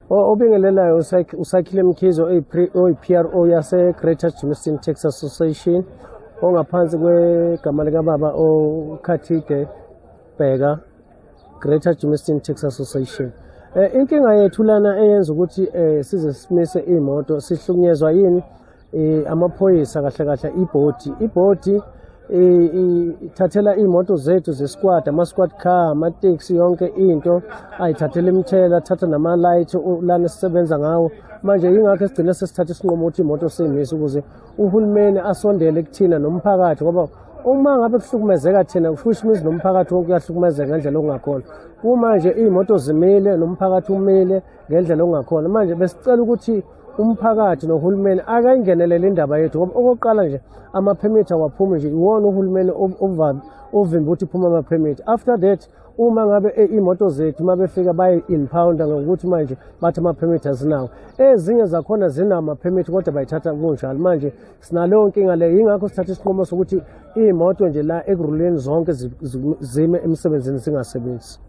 Obingelelayo uSakhile Mkhize, oyi-PRO yase-Greater Germiston Taxi Association, ongaphansi kwegama likababa oKhathide Bheka, Greater Germiston Taxi Association. Inkinga yethu lana eyenza ukuthi size simise iy'moto, sihlukunyezwa yini? Amaphoyisa, kahle kahle ibhodi. Ibhodi ithathela iy'moto zethu ze-squad, ama-squad car, amateksi, yonke into ayithathela imithela, athatha nama-light lana esisebenza ngawo. Manje yingakho sigcine sesithatha isinqumo ukuthi iy'moto siyimise, ukuze uhulumeni asondele kuthina nomphakathi, ngoba uma ngabe kuhlukumezeka thina, kusho imizi nomphakathi wonke uyahlukumezeka ngendlela okungakhona. Kumanje iy'moto zimile, nomphakathi umile ngendlela okungakhona. Manje besicela ukuthi umphakathi nohulumeni akayingenelele indaba yethu, ngoba okokuqala nje amaphemithi awaphumi nje. Iwona uhulumeni ovimba ukuthi kuphume amaphemithi. After that, uma ngabe iy'moto zethu, uma befika bayi-impounda ngokuthi manje bathi amaphemithi azinawo. Ezinye zakhona zinawo amaphemithi, kodwa bayithatha kunjalo. Manje sinaleyo nkinga leyo, yingakho sithatha isinqumo sokuthi iy'moto nje la Ekurhuleni zonke zime emsebenzini, zingasebenzi.